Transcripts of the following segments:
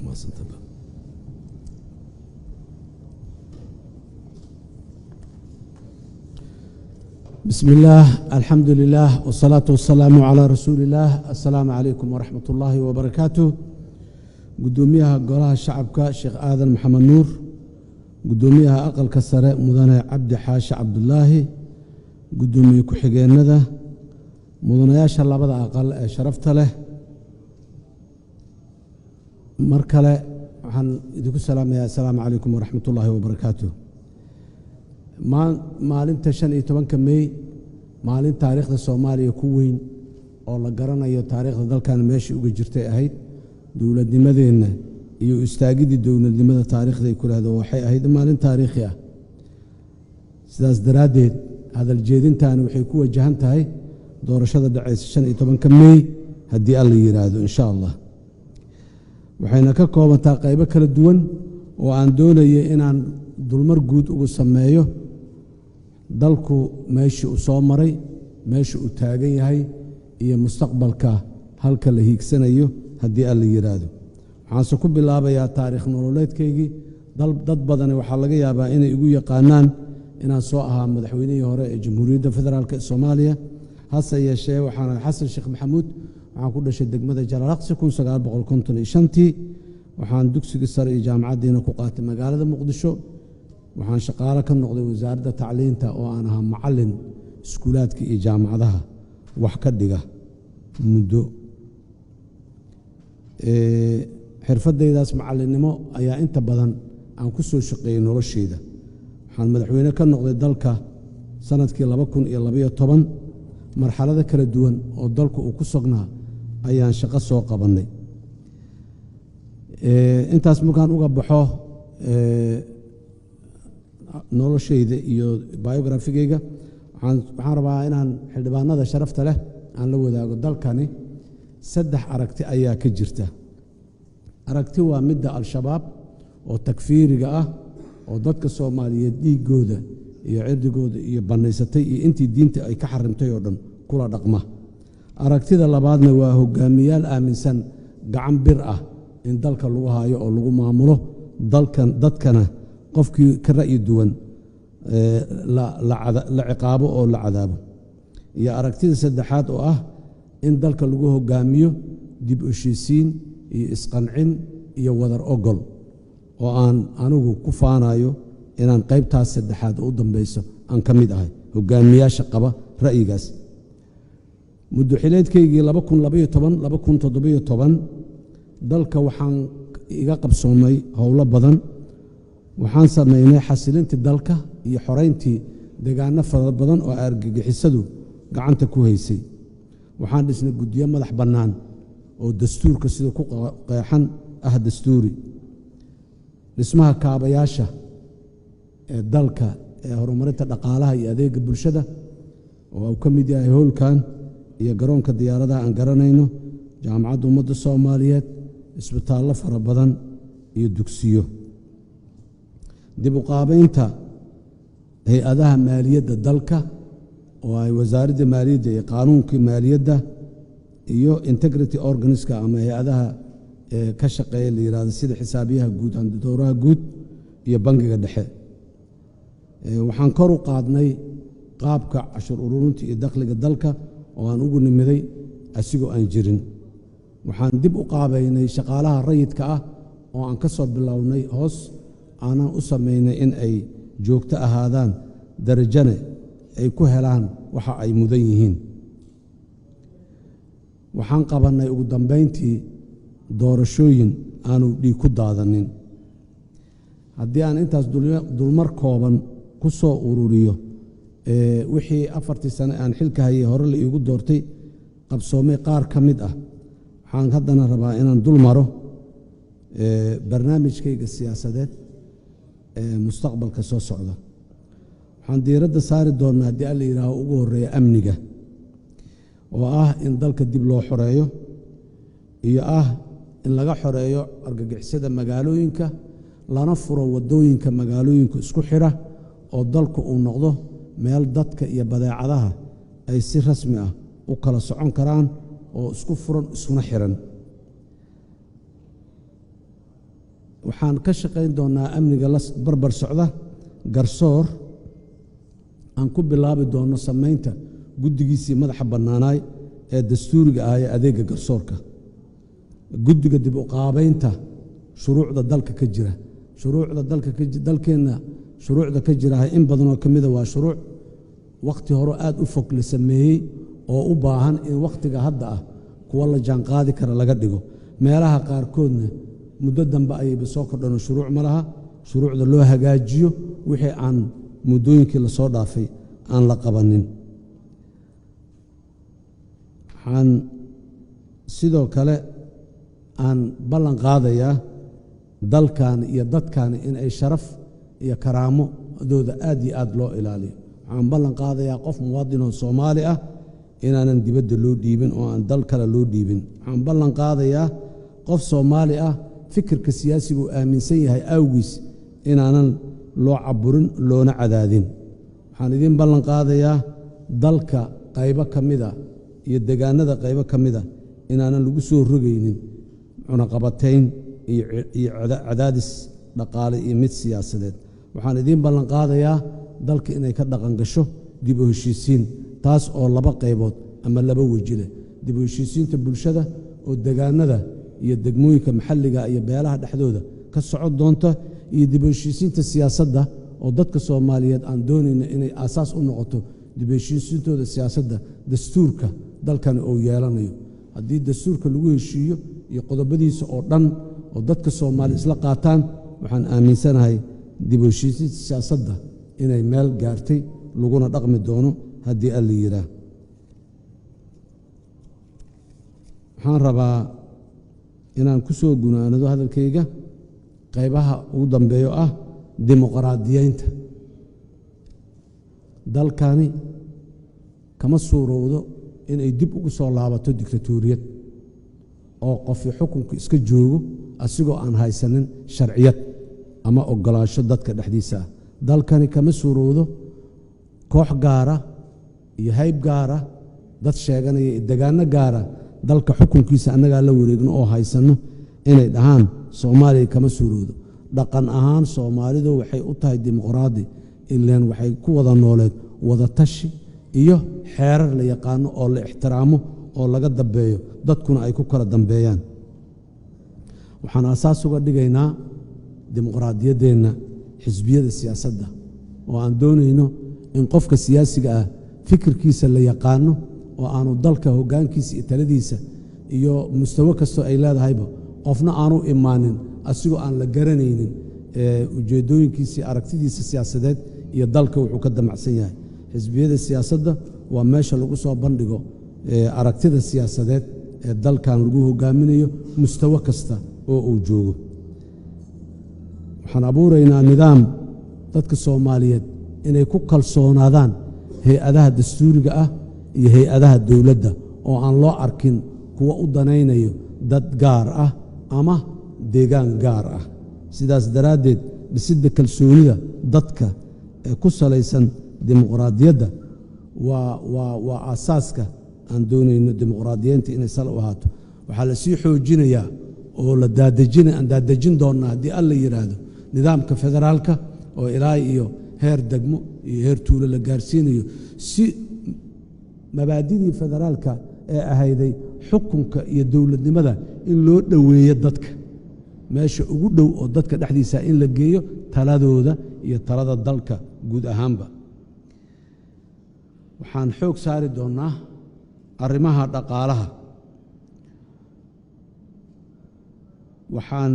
Mahadsantahay. بسم الله، الحمد لله، والصلاة والسلام على رسول الله. السلام عليكم ورحمة الله وبركاته. Gudoomiyaha Golaha Shacabka, Sheekh Aadan Maxamed Nuur, gudoomiyaha Aqalka Sare, Mudane Cabdi Xaashi Cabdulaahi, gudoomiye ku-xigeenada, mudanayaasha labada aqal ee sharafta leh, mar kale waxaan idinku salaamayaa assalaamu calaykum waraxmat ullaahi wabarakaatu. Maalinta 15-ka Mey, maalin taariikhda Soomaaliya ku weyn oo la garanayo taariikhda dalkan meeshii uga jirtay ahayd, dowladnimadeenna iyo istaagidii dowladnimada taariikhda ay ku lahdo, waxay ahayd maalin taariikhi ah. Sidaas daraaddeed, hadal jeedintaani waxay ku wajahan tahay doorashada dhacaysa 15-ka Mey, haddii Alla yidhaahdo, insha Allah. Waxayna ka koobantaa qaybo kala duwan oo aan doonayay inaan dulmar guud ugu sameeyo dalku, meeshii uu soo maray, meesha uu taagan yahay iyo mustaqbalka halka la hiigsanayo, haddii Alla yidhaahdo. Waxaanse ku bilaabayaa taariikh nololeedkaygii. Dad badani waxaa laga yaabaa inay igu yaqaanaan inaan soo ahaa madaxweynihii hore ee Jamhuuriyadda Federaalk ee Soomaaliya. Hase yeeshee, waxaan Xasan Sheekh Maxamuud. Waxaan ku dhashay degmada Jalalaqsi 1955-tii. Waxaan dugsigii sare iyo jaamacaddiina ku qaatay magaalada Muqdisho. Waxaan shaqaalo ka noqday Wasaaradda Tacliinta oo aan ahaa macallin iskuulaadka iyo jaamacadaha wax ka dhiga muddo. Xirfaddaydaas macallinnimo ayaa inta badan aan ku soo shaqeeyey nolosheyda. Waxaan madaxweyne ka noqday dalka sanadkii 2012. Marxalado kala duwan oo dalku uu ku sugnaa ayaan shaqo soo qabannay. Intaas markaan uga baxo noloshayda iyo biografigayga, waxaan rabaa inaan xildhibaanada sharafta leh aan la wadaago dalkani saddex aragti ayaa ka jirta. Aragti waa midda Al-Shabaab oo takfiiriga ah, oo dadka Soomaaliyeed dhiiggooda iyo cirdigooda iyo bannaysatay iyo intii diinta ay ka xarimtay oo dhan kula dhaqma. Aragtida labaadna waa hogaamiyaal aaminsan gacan bir ah in dalka lagu haayo oo lagu maamulo dalkan, dadkana qofkii ka ra'yi duwan la ciqaabo oo la cadaabo. Iyo aragtida saddexaad oo ah in dalka lagu hogaamiyo dib u heshiisiin iyo isqancin iyo wadar ogol, oo aan anigu ku faanayo inaan qaybtaas saddexaad oo u dambayso aan ka mid ahay hogaamiyaasha qaba ra'yigaas. Muddo xileedkaygii 2012, 2017 dalka waxaan iga qabsoomay howlo badan. Waxaan samaynay xasilintii dalka iyo xorayntii deegaano fara badan oo argagixisadu gacanta ku haysay. Waxaan dhisnay guddiyo madax bannaan oo dastuurka sida ku qeexan ah dastuuri. Dhismaha kaabayaasha ee dalka ee horumarinta dhaqaalaha iyo adeega bulshada, oo uu ka mid yahay hoolkan iyo garoonka diyaaradaha aan garanayno, Jaamacadda Ummadda Soomaaliyeed, isbitaallo fara badan iyo dugsiyo. Dib u qaabaynta hay-adaha maaliyadda dalka, oo ay Wasaaradda Maaliyadda iyo qaanuunkii maaliyadda iyo integrity organska ama hay-adaha ka shaqeeya la yidhahdo, sida xisaabiyaha guud, dowraha guud iyo Bangiga Dhexe. Waxaan kor u qaadnay qaabka cashuur ururinta iyo dakhliga dalka oo aan ugu nimiday asigoo aan jirin. Waxaan dib u qaabaynay shaqaalaha rayidka ah oo aan ka soo bilownay hoos, aanan u samaynay in ay joogto ahaadaan, darajane ay ku helaan waxa ay mudan yihiin. Waxaan qabannay ugu dambayntii doorashooyin aanu dhiig ku daadanin. Haddii aan intaas dulmar kooban ku soo ururiyo wixii 4-tii sane aan xilka hayay hore la iigu doortay qabsoomay qaar ka mid ah, waxaan haddana rabaa inaan dul maro barnaamijkayga siyaasadeed ee mustaqbalka soo socda. Waxaan diiradda saari doonnaa, haddii Alla yidhaaho, ugu horreeya amniga, oo ah in dalka dib loo xoreeyo iyo ah in laga xoreeyo argagixisada magaalooyinka, lana furo waddooyinka magaalooyinka isku xidha, oo dalku uu noqdo meel dadka iyo badeecadaha ay si rasmi ah u kala socon karaan oo isku furan iskuna xiran. Waxaan ka shaqayn doonaa amniga la barbar socda garsoor aan ku bilaabi doono samaynta guddigiisii madaxa bannaanaay ee dastuuriga ah ee adeegga garsoorka, guddiga dib u qaabaynta shuruucda dalka ka jira. Shuruucda dalka dalkeenna shuruucda ka jira in badanoo ka mida waa shuruuc wakhti hore aad u fog la sameeyey oo u baahan in wakhtiga hadda ah kuwa la jaanqaadi kara laga dhigo. Meelaha qaarkoodna muddo dambe ayayba soo kordhano shuruuc ma laha, shuruucda loo hagaajiyo wixii aan muddooyinkii lasoo dhaafay aan la qabanin. Waxaan sidoo kale aan ballan qaadayaa dalkan iyo dadkan in ay sharaf iyo karaamadooda aad iyo aad loo ilaaliyo. Waxaan ballan qaadayaa qof muwaadinoo Soomaali ah inaanan dibadda loo dhiibin oo aan dal kale loo dhiibin. Waxaan ballan qaadayaa qof Soomaali ah fikirka siyaasiga uu aaminsan yahay awgiis inaanan loo caburin loona cadaadin. Waxaan idiin ballan qaadayaa dalka qaybo ka mida iyo degaanada qaybo ka mida inaanan lagu soo rogaynin cunaqabatayn iyo cadaadis dhaqaale iyo mid siyaasadeed. Waxaan idiin ballan qaadayaa dalka inay ka dhaqan gasho dib u heshiisiin, taas oo laba qaybood ama laba weji leh: dib u heshiisiinta bulshada oo degaanada iyo degmooyinka maxalliga iyo beelaha dhexdooda ka socon doonta, iyo dib u heshiisiinta siyaasadda oo dadka Soomaaliyeed aan doonayna inay aasaas u noqoto dib u heshiisiintooda siyaasadda dastuurka dalkani uu yeelanayo. Haddii dastuurka lagu heshiiyo iyo qodobadiisa oo dhan oo dadka Soomaali isla qaataan, waxaan aaminsanahay dib u heshiisiinta siyaasadda inay meel gaartay laguna dhaqmi doono haddii Alla yidhaah. Waxaan rabaa inaan ku soo gunaanado hadalkayga qaybaha ugu dambeeyo ah dimuqraadiyeynta dalkani. Kama suurowdo inay dib ugu soo laabato dictatoriyad oo qofi xukunku iska joogo asigoo aan haysanin sharciyad ama oggolaansho dadka dhexdiisa ah. Dalkani kama suurowdo koox gaara iyo hayb gaara dad sheeganaya iyo degaano gaara dalka xukunkiisa annagaa la wareegno oo haysanno inay dhahaan. Soomaaliya kama suurowdo. Dhaqan ahaan Soomaalidu waxay u tahay dimuqraadi, ileen waxay ku wada nooleed wada tashi iyo xeerar la yaqaano oo la ixtiraamo oo laga dambeeyo, dadkuna ay ku kala dambeeyaan. Waxaan aasaas uga dhigaynaa dimuqraadiyaddeenna xisbiyada siyaasadda oo aan doonayno in qofka siyaasiga ah fikirkiisa la yaqaano oo aanu dalka hoggaankiisa iyo taladiisa iyo mustawo kastoo ay leedahayba qofna aanu imaanin asigoo aan la garanaynin ujeeddooyinkiisa iyo aragtidiisa siyaasadeed iyo dalka wuxuu ka damacsan yahay. Xisbiyada siyaasadda waa meesha lagu soo bandhigo aragtida siyaasadeed ee dalkan lagu hogaaminayo mustawo kasta oo uu joogo. Waxaan abuuraynaa nidaam dadka Soomaaliyeed inay ku kalsoonaadaan hay-adaha dastuuriga ah iyo hay-adaha dowladda oo aan loo arkin kuwa u danaynayo dad gaar ah ama deegaan gaar ah. Sidaas daraaddeed, dhisidda kalsoonida dadka ee ku salaysan dimuqraadiyadda waa aasaaska aan doonayno dimuqraadiyeynta inay sal u ahaato. Waxaa la sii xoojinayaa oo la daadejina aan daadejin doonnaa haddii Alla yidhaahdo nidaamka federaalka oo ilaa iyo heer degmo iyo heer tuulo la gaarsiinayo, si mabaadidii federaalka ee ahayday xukunka iyo dowladnimada in loo dhoweeyo dadka, meesha ugu dhow oo dadka dhexdiisa in la geeyo taladooda iyo talada dalka guud ahaanba. Waxaan xoog saari doonnaa arrimaha dhaqaalaha. Waxaan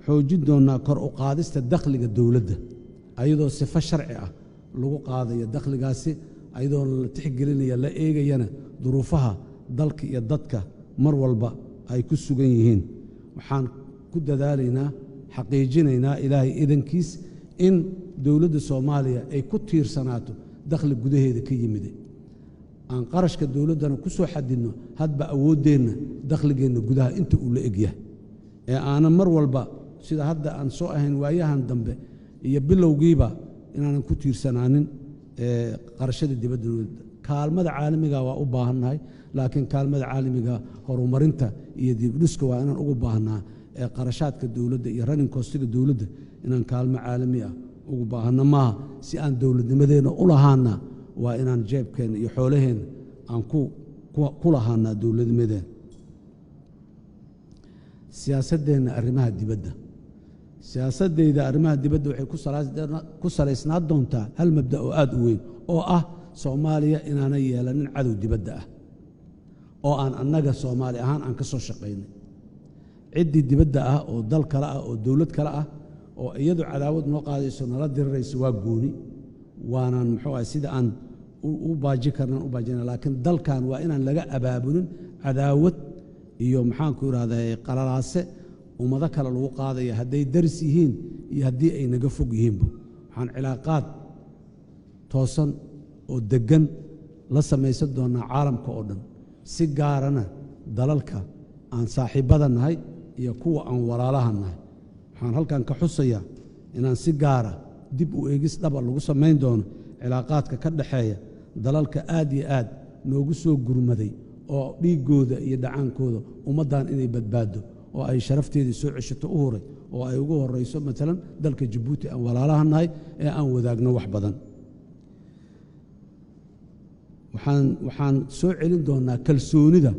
xoojin doonnaa kor u qaadista dakhliga dowladda ayadoo sifo sharci ah lagu qaadayo dakhligaasi, ayadoo la tixgelinaya la eegayana duruufaha dalka iyo dadka mar walba ay ku sugan yihiin. Waxaan ku dadaalaynaa, xaqiijinaynaa Ilaahay idankiis in dowladda Soomaaliya ay ku tiirsanaato dakhli gudaheeda ka yimide, aan qarashka dowladdana ku soo xadidno hadba awooddeenna dakhligeenna gudaha inta uu la egyahay, ee aanan mar walba sida hadda aan soo ahayn waayahan dambe iyo bilowgiiba inaanan ku tiirsanaanin qarashada dibadda. Kaalmada caalamiga waa u baahannahay, laakiin kaalmada caalamiga horumarinta iyo dibdhiska waa inaan ugu baahnaa ee qarashaadka dowladda iyo running costiga dowladda inaan kaalmo caalami ah ugu baahanno maaha. Si aan dowladnimadeenna u lahaana waa inaan jeebkeenna iyo xoolaheenna aan ku lahaanaa dowladnimadeenna. Siyaasaddeenna arrimaha dibadda, siyaasaddayda arrimaha dibadda waxay ku salaysnaa doontaa hal mabda oo aad u weyn oo ah Soomaaliya inaanay yeelanin cadow dibadda ah oo aan annaga Soomaali ahaan aan ka soo shaqaynay. Ciddii dibadda ah oo dal kale ah oo dowlad kale ah oo iyadu cadaawad noo qaadayso, nala dirirayso, waa gooni, waanaan muxuu ahay sida aan u baaji karnaan u baajina. Laakiin dalkan waa inaan laga abaabulin cadaawad iyo, maxaanku idhahdaa, qalalaase ummado kale lagu qaadaya, hadday daris yihiin iyo haddii ay naga fog yihiinba. Waxaan cilaaqaad toosan oo deggan la samaysan doonaa caalamka oo dhan, si gaarana dalalka aan saaxiibbada nahay iyo kuwa aan walaalaha nahay. Waxaan halkan ka xusayaa inaan si gaara dib u eegis dhaba lagu samayn doono cilaaqaadka ka dhaxeeya dalalka aad iyo aad noogu soo gurmaday oo dhiiggooda iyo dhacaankooda ummaddan inay badbaaddo oo ay sharafteedii soo ceshato u huray, oo ay ugu horayso maalan dalka Jabuuti aan walaalaha nahay ee aan wadaagno wax badan. Waxaan soo celin doonaa kalsoonida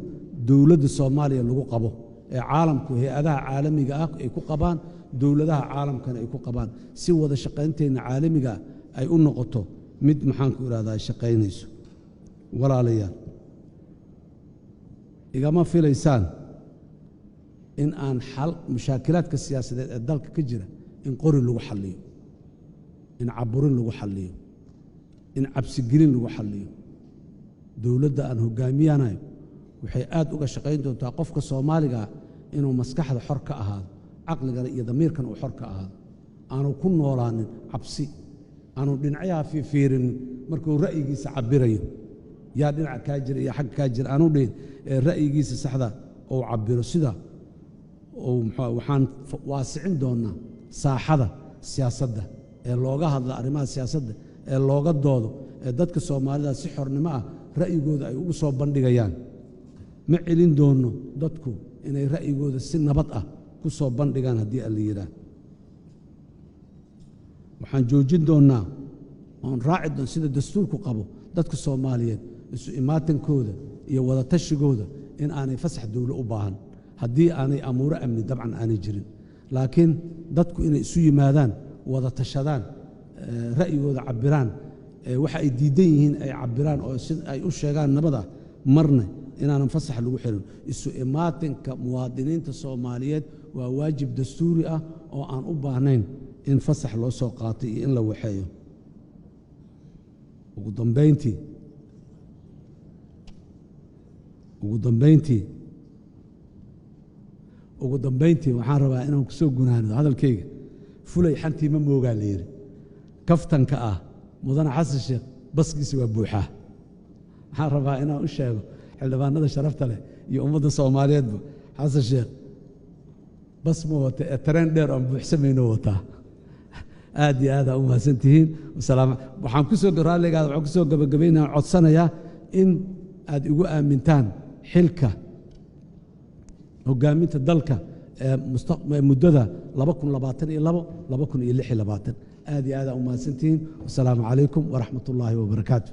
dowladda Soomaaliya lagu qabo ee caalamku, hay-adaha caalamiga ah ay ku qabaan, dowladaha caalamkana ay ku qabaan, si wada shaqaynteenna caalamiga ah ay u noqoto mid, maxaanku idhahdaa, shaqaynayso. Walaalayaal, igama filaysaan in aan xal mushaakilaadka siyaasadeed ee dalka ka jira in qori lagu xalliyo, in caburin lagu xalliyo, in cabsigelin lagu xalliyo. Dowladda aan hoggaamiyanayo waxay aad uga shaqayn doontaa qofka Soomaaligaa inuu maskaxda xor ka ahaado, caqligana iyo damiirkana uu xor ka ahaado, aanu ku noolaanin cabsi, aanu dhinacyaha fiifiirinin markuu ra'yigiisa cabbirayo, yaa dhinaca kaa jira iyo xagga kaa jira aanu dhihin, ee ra'yigiisa saxda uu cabbiro. Sida waxaan waasicin doonaa saaxada siyaasadda ee looga hadla arrimaha siyaasadda, ee looga doodo, ee dadka Soomaalida si xornimo ah ra'yigooda ay ugu soo bandhigayaan. Ma celin doonno dadku inay ra'yigooda si nabad ah ku soo bandhigaan haddii alla yidhaah. Waxaan joojin doonnaa oon raaci doon sida dastuurku qabo dadka Soomaaliyeed isu imaatankooda iyo wadatashigooda in aanay fasax dowlo u baahan, haddii aanay amuuro amni dabcan aanay jirin. Laakiin dadku inay isu yimaadaan, wada tashadaan, ra'yigooda cabbiraan, waxa ay diidan yihiin ay cabbiraan oo si ay u sheegaan nabada, marna inaanan fasax lagu xirin. Isu imaatinka muwaadiniinta Soomaaliyeed waa waajib dastuuri ah oo aan u baahnayn in fasax loo soo qaatay iyo in la waxeeyo. Ugu dambayntii waxaan rabaa inaan ku soo gunaano hadalkayga. Fulay xantii ma moogaa la yidhi. Kaftanka ah mudane Xasan Sheekh baskiisa waa buuxaa. Waxaan rabaa inaan u sheego xildhibaanada sharafta leh iyo ummadda Soomaaliyeedba, Xasan Sheekh bas ma wata ee tareen dheer oon buuxsamayno wataa. Aad iyo aad aa u mahadsan tihiin. Waxaan ku soo raalligaada, waxaan ku soo gabagabaynaya codsanayaa in aad igu aamintaan xilka hoggaaminta dalka ee muddada 2022, 2026. Aad iyo aad aa u mahadsantihiin. Wasalaamu calaykum waraxmat ullaahi wabarakaatu.